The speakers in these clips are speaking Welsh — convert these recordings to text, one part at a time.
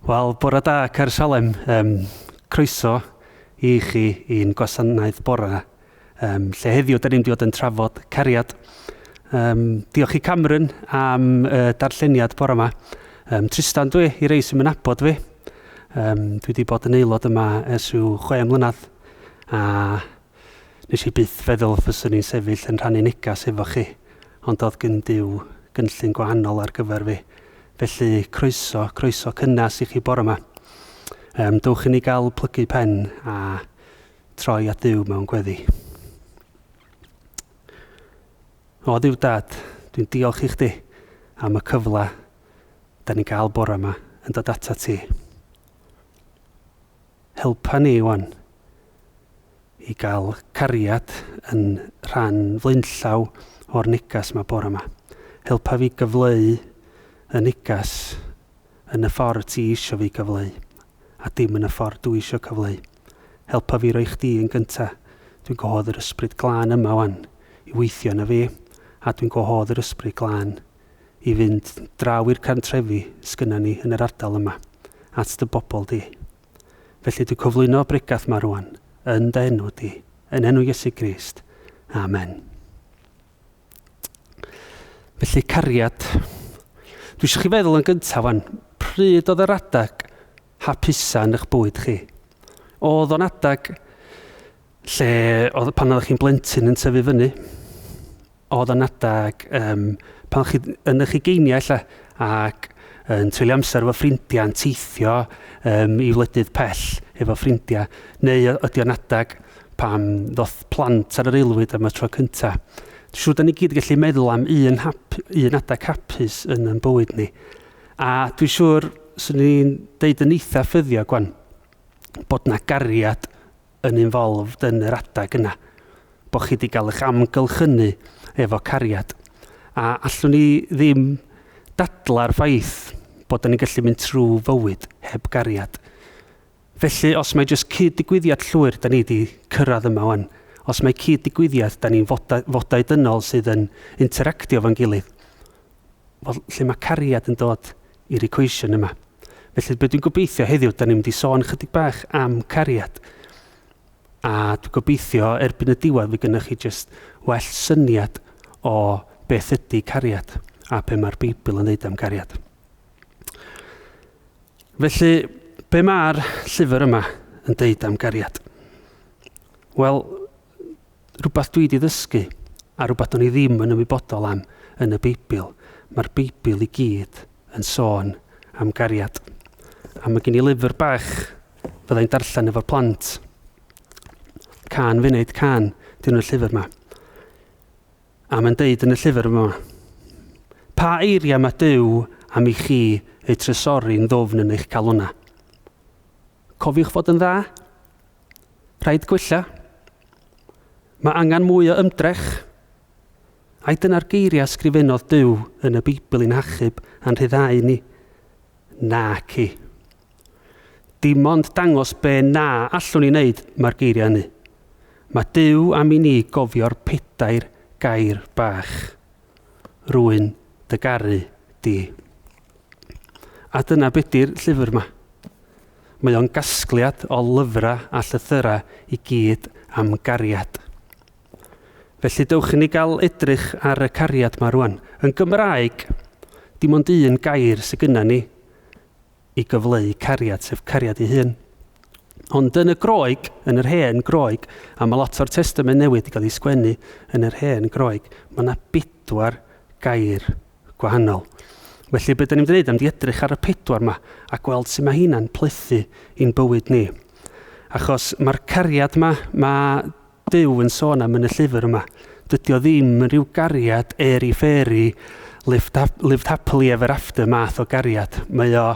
Wel, bore da, Caersalem. Um, croeso i chi i'n gwasanaeth bore, um, lle heddiw da ni'n mynd i fod yn trafod cariad. Um, diolch i Cameron am uh, darlleniad bore yma. Um, Tristan dwi, i rei sy'n mynabod fi. Um, dwi wedi bod yn aelod yma ers rhyw chwe mlynedd, a Nes i byth feddwl fyswn i'n sefyll yn rhannu negas efo chi, ond oedd gyn Duw gynllun gwahanol ar gyfer fi. Felly, croeso, croeso cynnes i chi bore yma. Um, dowch i ni gael plygu pen a troi at Dduw mewn gweddi. O Dduw Dad, dwi'n diolch i chdi am y cyfle da ni'n gael bore yma yn dod ata ti. Helpa ni wan i gael cariad yn rhan flaenllaw o'r negas 'ma bore 'ma. Helpa fi gyfleu y negas yn y ffordd ti isio fi gyfleu, a dim yn y ffordd dwi isio cyfleu. Helpa fi roi chdi yn gynta. Dwi'n gwahodd yr Ysbryd Glân yma wan i weithio yna fi, a dwi'n gwahodd yr Ysbryd Glân i fynd draw i'r cartrefi sgynna ni yn yr ardal yma, at dy bobl di. Felly dwi'n cyflwyno y bregath ma rwan, yn dy enw di, yn enw Iesu Grist. Amen. Felly cariad. Dwi eisiau chi feddwl yn gyntaf wan, pryd oedd yr adag hapusa yn eich bywyd chi? Oedd o'n adag lle oedd pan oeddech chi'n blentyn yn tyfu fyny? Oedd o'n adag um, pan chi yn eich ugeiniau ella, ac yn treulio amser efo ffrindiau, yn teithio um, i wledydd pell efo ffrindiau, neu ydy o'n adag pan ddoth plant ar yr aelwyd am y tro cyntaf. Dwi'n siŵr da ni gyd yn gallu meddwl am un, hap, un adag hapus yn yn bywyd ni. A dwi'n siŵr, swn i'n deud yn eitha ffyddiog gwan, bod na gariad yn involved yn yr adag yna. Bod chi wedi cael eich amgylchynu efo cariad. A allwn ni ddim dadla'r ffaith bod ni'n gallu mynd trwy fywyd heb gariad. Felly, os mae jyst cyd-digwyddiad llwyr da ni wedi cyrraedd yma wan, os mae cyd-digwyddiad da ni'n fodau, fodau dynol sydd yn interactio fo'n gilydd, wel, lle mae cariad yn dod i'r equation yma? Felly, be dwi'n gobeithio heddiw, da ni'n mynd i sôn chydig bach am cariad. A dwi'n gobeithio erbyn y diwedd fe gynnwch chi jyst well syniad o beth ydy cariad a be mae'r Beibl yn dweud am gariad. Felly, be mae'r llyfr yma yn deud am gariad? Wel, rhywbeth dwi wedi ddysgu a rhywbeth o'n i ddim yn ymwybodol am yn y Beibl. Mae'r Beibl i gyd yn sôn am gariad. A mae gen i lyfr bach fyddai'n darllen efo'r plant. Can funud, can, dyn nhw'r llyfr yma. A mae'n deud yn y llyfr yma, pa eiriau mae Duw am i chi eu trysori'n ddwfn yn eich calonnau? Cofiwch fod yn dda. Rhaid gwella. Mae angen mwy o ymdrech. Ai dyna'r geiriau sgrifennodd Duw yn y Beibl i'n hachub a'n rhyddhau ni? Naci. Dim ond dangos be na allwn ni wneud mae'r geiriau hynny. Mae Duw am i ni gofio'r pedair gair bach. Rwy'n dy garu di. A dyna be di'r llyfr yma. Mae o'n gasgliad o lyfrau a llythyrau i gyd am gariad. Felly dewch i ni gael edrych ar y cariad ma rwan. Yn Gymraeg, dim ond un gair sydd gyda ni i gyfleu cariad, sef cariad ei hun. Ond yn y Groeg, yn yr hen Groeg, a mae lot o'r Testament Newydd wedi cael ei sgwennu yn yr hen Groeg, mae yna bedwar gair gwahanol. Felly, beth da ni'n mynd i wneud, am di edrych ar y pedwar yma a gweld sut mae hynna'n plethu i'n bywyd ni. Achos mae'r cariad yma, mae Duw yn sôn am yn y llyfr yma, dydy o ddim yn rhyw gariad airy-fairy, lived, lived happily ever after math o gariad. Mae o,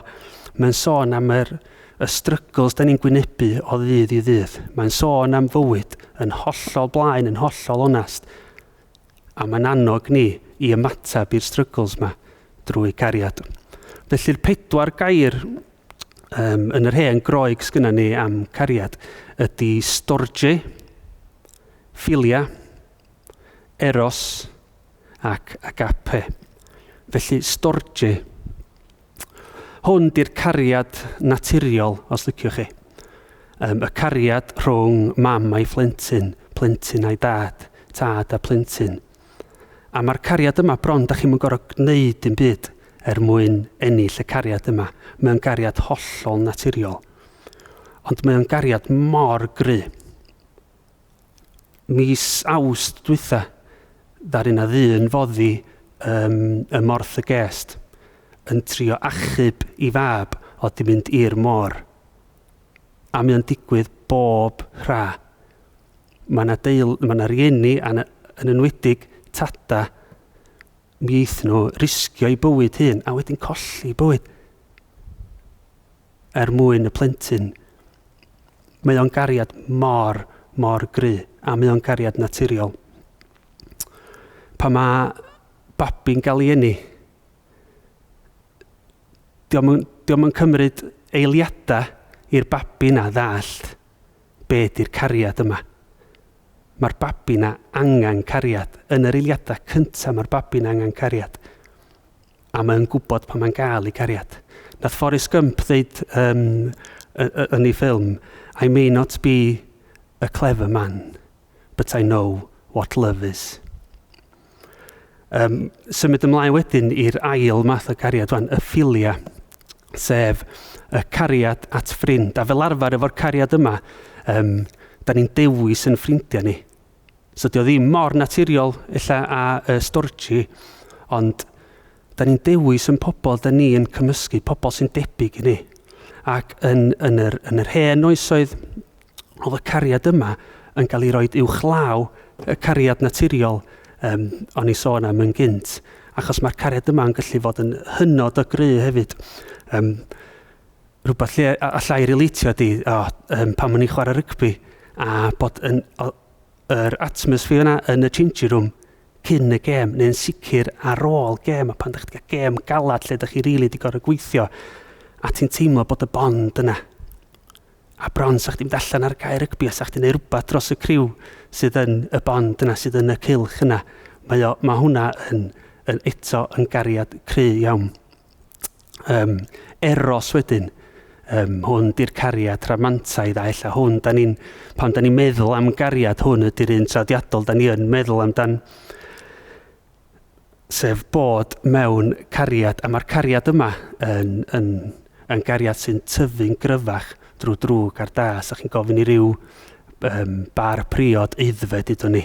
mae'n sôn am yr, y struggles da ni'n gwynebu o ddydd i ddydd. Mae'n sôn am fywyd yn hollol blaen, yn hollol onast. A mae'n annog ni i ymateb i'r struggles ma drwy cariad. Felly'r pedwar gair um, yn yr hen Groeg sgynna ni am cariad ydy storge, philia, eros ac agape. Felly storge. Hwn di'r cariad naturiol, os liciwch chi. Y cariad rhwng mam a'i phlentyn, plentyn a'i dad, tad a plentyn. A mae'r cariad yma bron, da chi'm yn gorfod gwneud dim byd er mwyn ennill y cariad yma. Mae o'n gariad hollol naturiol. Ond mae o'n gariad mor gry. Mis Awst dwytha, ddaru 'na ddyn foddi ym, ym Morth y Gest yn trio achub i fab oedd 'di mynd i'r môr. A mae o'n digwydd bob hra. Mae 'na deul, mae 'na rieni, a yn enwedig tada, mi eith nhw risgio i bywyd hun a wedyn colli bywyd er mwyn y plentyn. Mae o'n gariad mor, mor gry, a mae o'n gariad naturiol. Pa mae babi'n cael ei eni, dio'm yn cymryd eiliadau i'r babi na ddallt be di'r cariad yma. Mae'r babi na angen cariad. Yn yr eiliadau cyntaf mae'r babi na angen cariad. A mae'n gwybod pan mae'n gael ei cariad. Nath Forrest Gump ddeud yn ei ffilm, "I may not be a clever man, but I know what love is." Symud ymlaen wedyn i'r ail math o cariad wan, y philia, sef y cariad at ffrind. A fel arfer efo'r cariad yma, da ni'n dewis yn ffrindiau ni. So dio ddim mor naturiol ella a storgi, ond da ni'n dewis yn pobl da ni yn cymysgu, pobl sy'n debyg i ni. Ac yn yr hen oesoedd, oedd y cariad yma yn cael ei roed uwchlaw y cariad naturiol o'n i sôn am yn gynt, achos mae'r cariad yma yn gallu fod yn hynod o gry hefyd. Rhywbeth lle allai relatio di, oh, pan o'n i'n chwarae rygbi, a bod yn, o, yr atmosffer yna yn y changing room cyn y gêm, neu'n sicr ar ôl gêm, a pan ydych chi'n cael gêm galad lle ydych chi rili really di gorfod gweithio, a ti'n teimlo bod y bond yna. A bron sa chdi'n mynd allan ar gae rygbi a sa chdi'n neud rhywbeth dros y criw sydd yn y bond yna, sydd yn y cylch yna. Mae hwnna yn eto yn gariad cry iawn. Eros wedyn, hwn di'r cariad rhamantaidd a ella hwn, da ni'n, pan da ni'n meddwl am gariad, hwn ydy'r un traddodiadol da ni yn meddwl amdan, sef bod mewn cariad, a mae'r cariad yma yn gariad sy'n tyfu'n gryfach drwy drwg a'r da. Sa chi'n gofyn i ryw bar priod aeddfed, ydyn ni.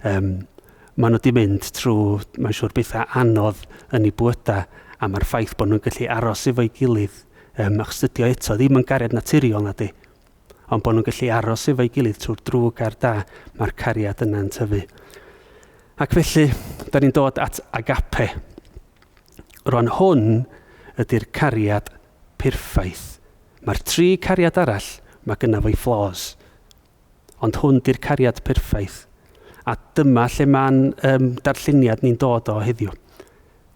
Maen nhw wedi mynd trwy, mae'n siŵr, bethau anodd yn eu bywydau, a mae'r ffaith bod nhw'n gallu aros efo'i gilydd, achos dydy o eto ddim yn gariad naturiol na di, ond bod nhw'n gallu aros efo'i gilydd trwy'r drwg a'r da, mae'r cariad yna'n tyfu. Ac felly, da ni'n dod at agape. Rwan hwn ydy'r cariad perffaith. Mae'r tri cariad arall, mae gynna fo'i flaws. Ond hwn di'r cariad perffaith. A dyma lle mae'n darlleniad ni'n dod o heddiw.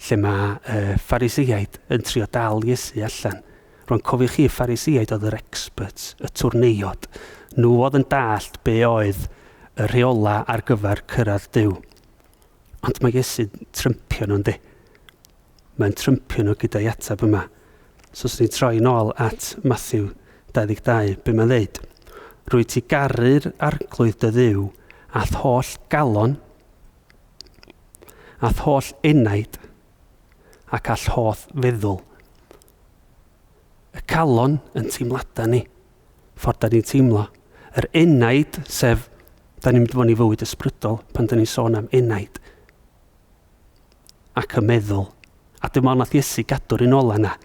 Lle mae Phariseiaid yn trio dal Iesu allan. Rwan cofiwch chi, Phariseiaid oedd yr experts, y twrneiod. Nhw oedd yn dallt be oedd y rheola ar gyfer cyrraedd Duw. Ond mae Iesu'n trympio nhw, yndi? Mae'n trympio nhw gyda'i ateb yma. So os ni'n troi nôl at Matthew 22, be mae'n dweud? Rwy ti garu'r arglwydd dy ddiw a'th holl galon, a'th holl enaid, ac a'th holl feddwl. Y calon yn teimladau ni, ffordd da ni'n teimlo. Yr enaid, sef, da ni'n mynd i fywyd ysbrydol pan da ni'n sôn am enaid. Ac y meddwl. A dim ond nath Iesu gadw'r un ola yna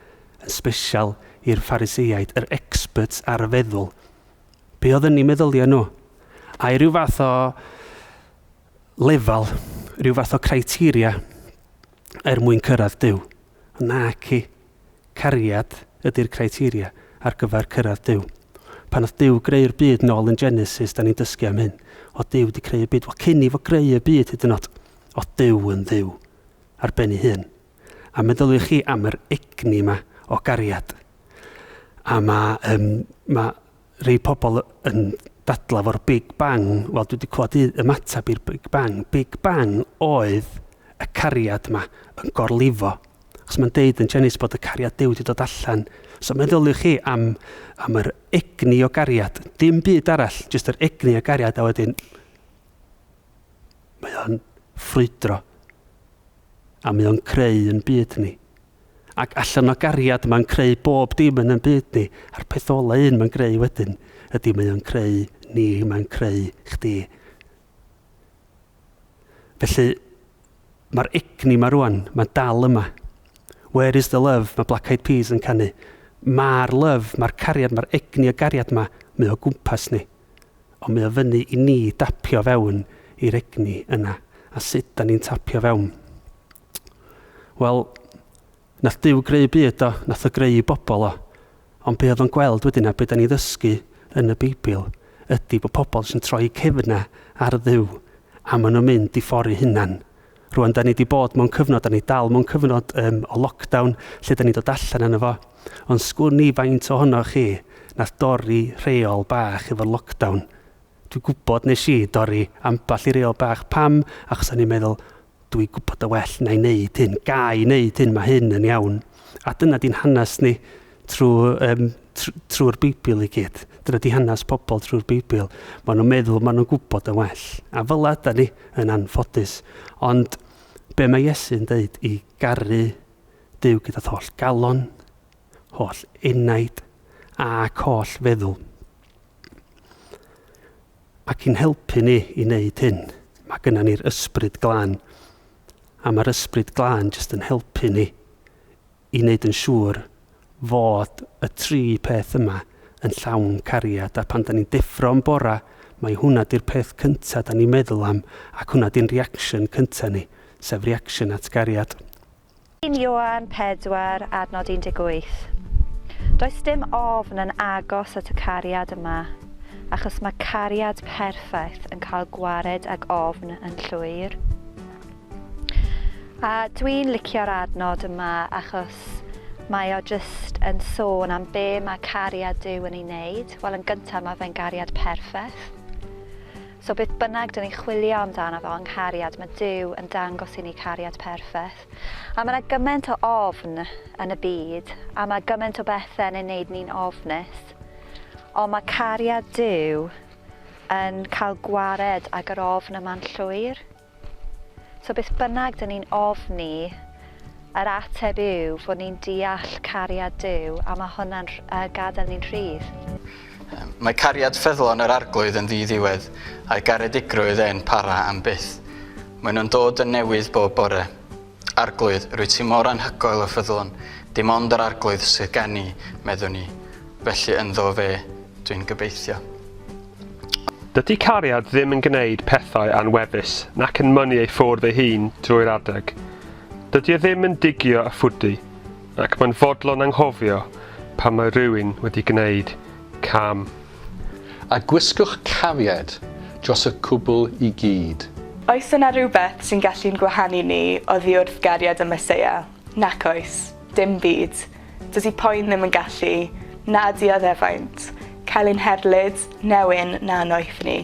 yn special i'r Phariseiaid, yr experts ar y feddwl. Be oedd yn eu meddyliau nhw? A i ryw fath o lefel, rhyw fath o criteria er mwyn cyrraedd Duw. Naci, cariad ydy'r criteria ar gyfer cyrraedd Duw. Pan oedd Duw greu'r byd nôl yn Genesis, da ni'n dysgu am hyn. O Duw wedi creu y byd. Wel, cyn i fo greu y byd hyd yn oed, o Duw yn Dduw ar ben ei hun. A meddyliwch chi am yr egni yma o gariad. A mae rhai pobl yn dadla fo'r Big Bang. Wel, dwi wedi clywed un ymateb i'r Big Bang. Big Bang oedd y cariad yma yn gorlifo. Achos mae'n deud yn Genesis bod y cariad Duw wedi dod allan. So meddyliwch chi am, am yr egni o gariad. Dim byd arall, jyst yr egni o gariad a wedyn mae o'n ffrwydro. A mae o'n creu yn byd ni. Ac allan o gariad mae'n creu bob dim yn yn byd ni. A'r peth ola un mae'n creu wedyn ydy mae o'n creu ni, mae'n creu chdi. Felly, mae'r egni ma rwan, mae dal yma. Where is the love? Mae Black Eyed Peas yn canu. Mae'r love, mae'r cariad, mae'r egni o gariad ma, mae o gwmpas ni. Ond mae o fyny i ni dapio fewn i'r egni yna. A sut da ni'n tapio fewn? Wel, nath Duw greu byd o, nath o greu bobl o. Ond be oedd o'n gweld wedyn a be da ni ddysgu yn y Beibl ydy bod pobl sy'n troi cefna ar Dduw a maen nhw'n mynd i ffordd eu hunan. Rwan, da ni wedi bod mewn cyfnod, da ni dal mewn cyfnod um, o lockdown, lle da ni dod allan yna fo. Ond sgwn i faint ohonoch chi nath dorri rheol bach efo'r lockdown. Dwi'n gwybod nes i dorri ambell i reol bach. Pam? Achos o'n i'n meddwl, dwi'n gwybod y well na i wneud hyn, ga i wneud hyn, mae hyn yn iawn. A dyna di'n hanes ni trwy, um, trwy'r Beibl i gyd. Dyna di hanes pobl trwy'r Beibl. Maen nhw'n meddwl, maen nhw'n gwybod yn well. A fel yda ni yn anffodus. Ond be mae Iesu'n dweud i garu Duw gyda holl galon, holl enaid ac holl feddwl. Ac i'n helpu ni i wneud hyn, mae gynna ni'r ysbryd glân. A mae'r ysbryd glân jyst yn helpu ni i wneud yn siŵr fod y tri peth yma yn llawn cariad. A pan da ni'n deffro yn bora, mae hwnna di'r peth cyntaf da ni'n meddwl am, ac hwnna di'n reaction cyntaf ni, sef reaction at gariad. 1 Ioan 4, adnod 18. Does dim ofn yn agos at y cariad yma, achos mae cariad perffaith yn cael gwared ag ofn yn llwyr. A dwi'n licio'r adnod yma achos mae o jyst yn sôn am be mae cariad Duw yn ei wneud. Wel, yn gyntaf mae fe'n gariad perffaith. So beth bynnag dyn ni'n chwilio amdano fo yng nghariad, mae Duw yn dangos i ni cariad perffaith. A mae yna gymaint o ofn yn y byd, a mae gymaint o bethau yn ei wneud ni'n ofnus. Ond mae cariad Duw yn cael gwared ag yr ofn yma'n llwyr. So beth bynnag dyn ni'n ofni, yr ateb yw fod ni'n deall cariad Duw a mae hwnna'n uh, gadael ni'n rhydd. Mae cariad ffyddlon yr Arglwydd yn ddi-ddiwedd, a'i garedigrwydd e'n para am byth. Maen nhw'n dod yn newydd bob bore. Arglwydd, rwyt ti mor anhygoel o ffyddlon, dim ond yr Arglwydd sydd gen i, meddwn i, felly ynddo fe dwi'n gobeithio. Dydy cariad ddim yn gwneud pethau anweddus nac yn mynnu ei ffordd ei hun drwy'r adeg. Dydy e ddim yn digio a phwdu, ac mae'n fodlon anghofio pan mae rhywun wedi gwneud cam. A gwisgwch cariad dros y cwbl i gyd. Oes yna rywbeth sy'n gallu'n gwahanu ni oddi wrth gariad y Meseia? Nac oes. Dim byd. Dydy poen ddim yn gallu, na dioddefaint, cael ein herlid, newyn na noethni,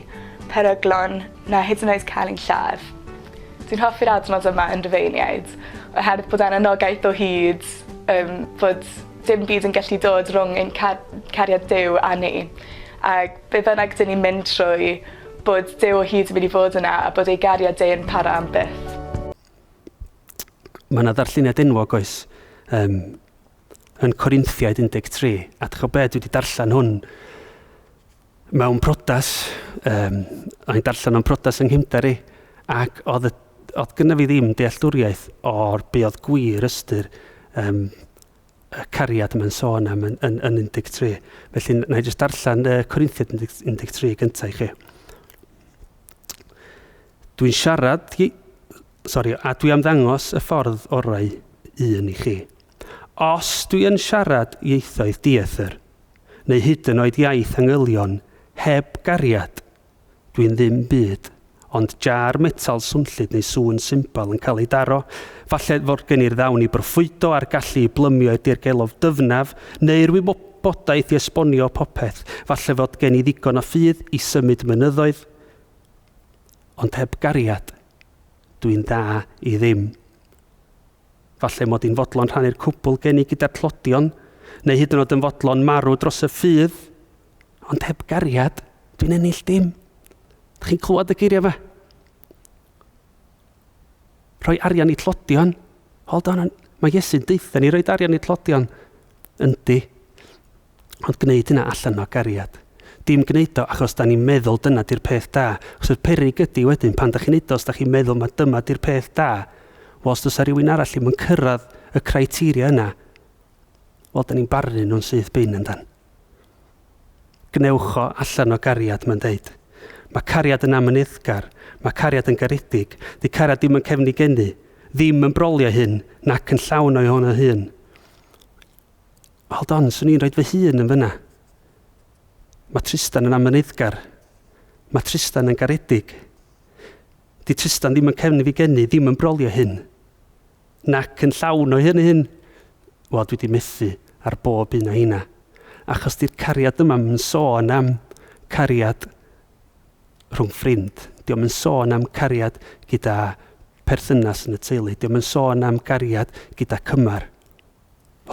peryglon, na hyd yn oed cael ein lladd. Dwi'n hoffi'r adnod yma yn Rhufeiniaid, oherwydd bod e'n anogaeth o hyd um, bod dim byd yn gallu dod rhwng ein car cariad Duw a ni. A be bynnag dyn ni'n mynd trwy, bod Duw o hyd yn mynd i fod yna a bod ei gariad e yn para am byth. Mae yna ddarlleniad enwog oes um, yn Corinthiaid 13. A dych chi'n be, dwi wedi darllen hwn mewn prodas, um, o'n i'n darllen o'n prodas yng nghymdar i, ac oedd, oedd gynna fi ddim dealltwriaeth o'r be oedd gwir ystyr um, y cariad mae'n sôn am yn, yn, yn 13. Felly, na i jyst darllen uh, Corinthiaid 13 gyntaf i chi. Dwi'n siarad, sorry, a dwi am ddangos y ffordd orau un i chi. Os dwi yn siarad ieithoedd dieithr, neu hyd yn oed iaith angylion, heb gariad, dwi'n ddim byd, ond jar metal swnllyd neu sŵn symbal yn cael ei daro. Falle fod gen i'r ddawn i broffwydo a'r gallu i blymio i'r dirgelwch dyfnaf, neu'r wybodaeth i esbonio popeth. Falle fod gen i ddigon o ffydd i symud mynyddoedd, ond heb gariad, dwi'n dda i ddim. Falle mod i'n fodlon rhannu'r cwbl gen i gyda'r tlodion, neu hyd yn oed yn fodlon marw dros y ffydd, ond heb gariad, dwi'n ennill dim. Dych chi'n clywed y geiriau yma? Rhoi arian i tlodion? Hold on, mae Iesu'n deutha ni roi arian i tlodion. Yndi. Ond gwneud hynna allan o gariad. Dim gwneud o achos da ni'n meddwl dyna di'r peth da. Achos y peryg ydy wedyn pan da chi'n neud o, os da chi'n meddwl mae dyma di'r peth da, wel os does rhywun arall ddim yn cyrraedd y criteria yna, wel da ni'n barnu nhw'n syth bin yndan. Gwnewch o allan o gariad, mae'n deud. Mae cariad yn amyneddgar, mae cariad yn garedig, di cariad ddim yn cefnu genu, ddim yn brolio hyn, nac yn llawn o'i hon o hun. Hold on, swn i'n rhaid fy hun yn fyna. Mae Tristan yn amyneddgar. Mae Tristan yn garedig. Di Tristan ddim yn cefnu fi genu, ddim yn brolio hyn. Nac yn llawn o hyn hyn. Wel, dwi wedi methu ar bob un o heina. Achos di'r cariad yma yn sôn am cariad rhwng ffrind. Dio'm yn sôn am cariad gyda perthynas yn y teulu. Dio'm yn sôn am gariad gyda cymar.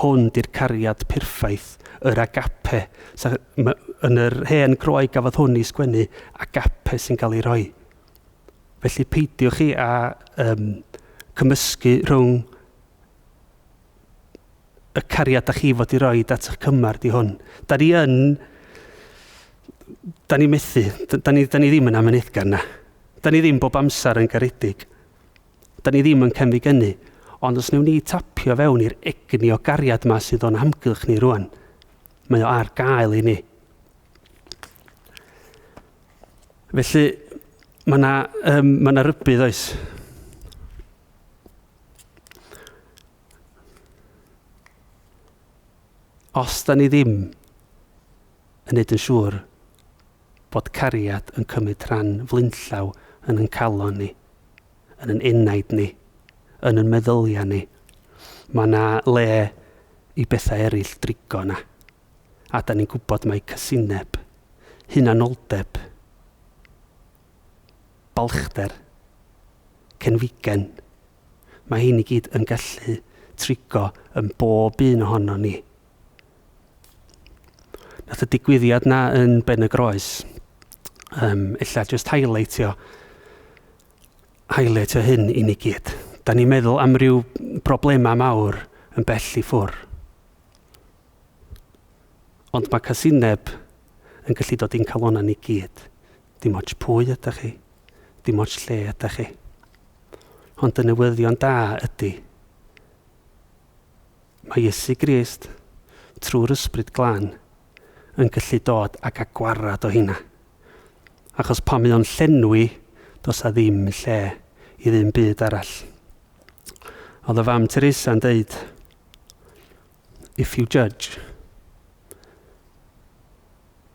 Hwn di'r cariad perffaith, yr agape. Sa, yn yr hen Groeg gafodd hwn ei sgwennu, agape sy'n cael ei roi. Felly peidiwch chi a um, cymysgu rhwng y cariad da chi fod i roi at eich cymar di hwn. Da ni yn... Da ni methu. Da ni, da ni ddim yn amyneddgar na. Da ni ddim bob amser yn garedig. Da ni ddim yn cenfigennu, ond os wnewn ni tapio fewn i'r egni o gariad 'ma sydd o'n hamgylch ni rwan, mae o ar gael i ni. Felly, mae yna um, mae yna rybudd oes. Os da ni ddim yn neud yn siŵr bod cariad yn cymryd rhan flinllaw yn ein calon ni, yn ein enaid ni, yn ein meddyliau ni. Mae yna le i bethau eraill drigo yna. A da ni'n gwybod mai casineb, hunanoldeb, balchder, cenfigen, mae hyn i gyd yn gallu trigo yn bob un ohono ni. Nath y digwyddiad na yn Ben y Groes, um, ella just highlightio, highlightio hyn i ni gyd. Da ni'n meddwl am ryw broblemau mawr yn bell i ffwr. Ond mae casineb yn gallu dod i'n calonau ni gyd. Dim ots pwy ydych chi, dim ots lle ydych chi. Ond y newyddion da ydy, Mae Iesu Grist, trwy'r Ysbryd Glân, yn gallu dod ag a gwarad o hynna. Achos pan mae o'n llenwi, does a ddim lle i ddim byd arall. Oedd y fam Teresa yn deud, If you judge,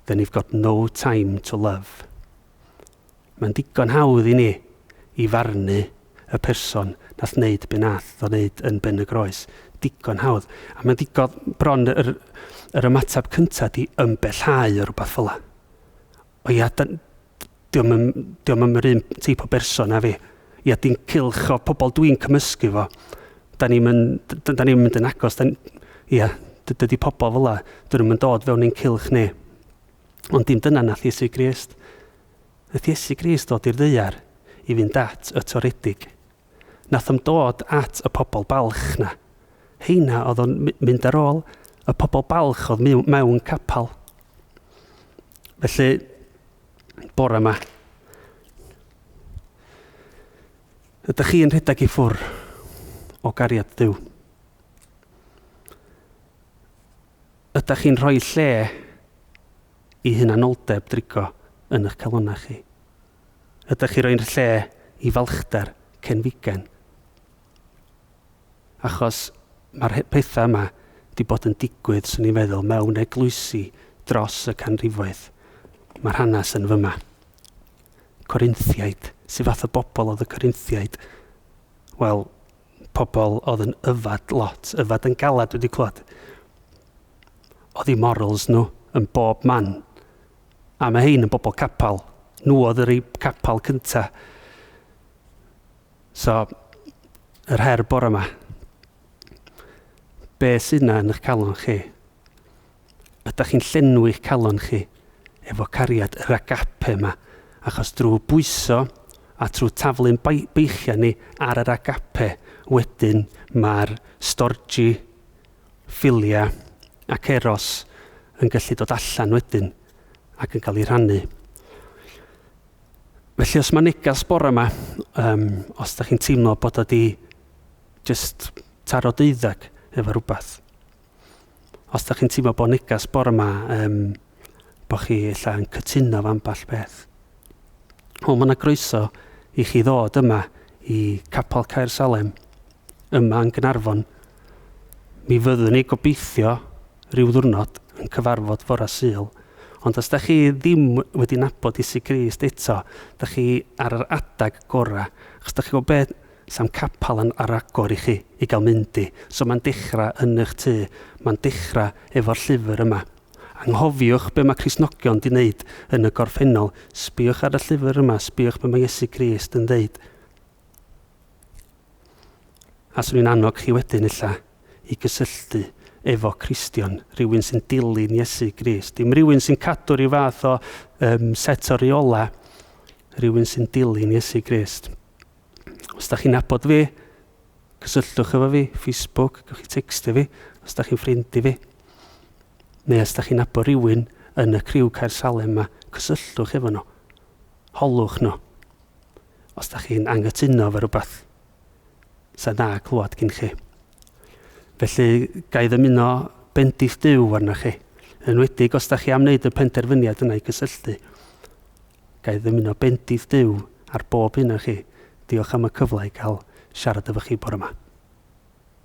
then you've got no time to love. Mae'n digon hawdd i ni i farnu y person nath wneud be nath o wneud yn Ben y Groes. Digon hawdd. A mae'n digon bron yr, yr ymateb cyntaf di ymbellhau o rhywbeth fel la. O ia, diolch yn, diolch yn yr un teip o berson a fi. Ia, di'n cylch o pobl dwi'n cymysgu fo. Da ni'n mynd, da ni'n mynd yn agos. Da, ia, dydy pobl fel la, dyn nhw'n dod fewn i'n cylch ni. Ond dim dyna nath Iesu Grist. Nath Iesu Grist ddod i'r ddaear i fynd at y toredig. Nath o'm dod at y pobl balch na. Heina oedd o'n mynd ar ôl y pobl balch oedd mewn capel. Felly, bore yma, ydych chi'n rhedeg i ffwr o gariad Duw? Ydych chi'n rhoi lle i hunanoldeb drigo yn eich calonnau chi? Ydych chi'n rhoi'n lle i falchder cenfigen? Achos mae'r pethau yma wedi bod yn digwydd, swn i'n feddwl, mewn eglwysi dros y canrifoedd. Mae'r hanes yn fyma. Corinthiaid, sy'n fath o bobl oedd y Corinthiaid? Wel, pobl oedd yn yfad lot, yfad yn galad wedi clywed. Oedd eu morals nhw yn bob man. A mae hein yn bobl capel. Nhw oedd yr capel cynta. So, yr her bore yma. Be sydd 'na yn eich calon chi? Ydych chi'n llenwi'ch calon chi efo cariad yr agape yma? Achos drwy bwyso a trwy taflu'n beichiau ni ar yr agape, wedyn mae'r storgi, philia ac eros yn gallu dod allan wedyn ac yn cael ei rhannu. Felly os mae negas bore yma, um, os da chi'n teimlo bod o di just taro deuddag efo rhywbeth, os da chi'n teimlo bod negas bore yma, um, bod chi ella yn cytuno efo ambell beth, wel mae yna groeso i chi ddod yma i Capel Caer Salem, yma yn Gynarfon. Mi fyddwn ni gobeithio rhyw ddwrnod yn cyfarfod fora Sul. Ond os da chi ddim wedi nabod Iesu Grist eto, da chi ar yr adag gorau. Achos da chi gwybod beth, sa'm capel yn ar agor i chi i gael mynd i. So mae'n dechrau yn eich tŷ. Mae'n dechrau efo'r llyfr yma. Anghofiwch be mae Cristnogion di wneud yn y gorffennol. Sbïwch ar y llyfr yma, sbïwch be mae Iesu Grist yn ddeud. A swn i'n annog chi wedyn ella i gysylltu efo Cristion, rhywun sy'n dilyn Iesu Grist. Dim rhywun sy'n cadw rhyw fath o um, set o reola, rhywun sy'n dilyn Iesu Grist. Os da chi'n nabod fi, cysylltwch efo fi, Facebook, gewch chi textio fi, os da chi'n ffrind i fi. Neu os da chi'n nabod rhywun yn y criw Caer Salem yma, cysylltwch efo nhw. Holwch nhw. Os da chi'n anghytuno efo rhywbeth, sa'n dda clywed gyn chi. Felly, ga i ddymuno bendith Duw arnoch chi. Yn enwedig os da chi am wneud y penderfyniad yna i gysylltu. Ga i ddymuno bendith Duw ar bob un o chi. Diolch am y cyfle i gael siarad efo chi bore yma.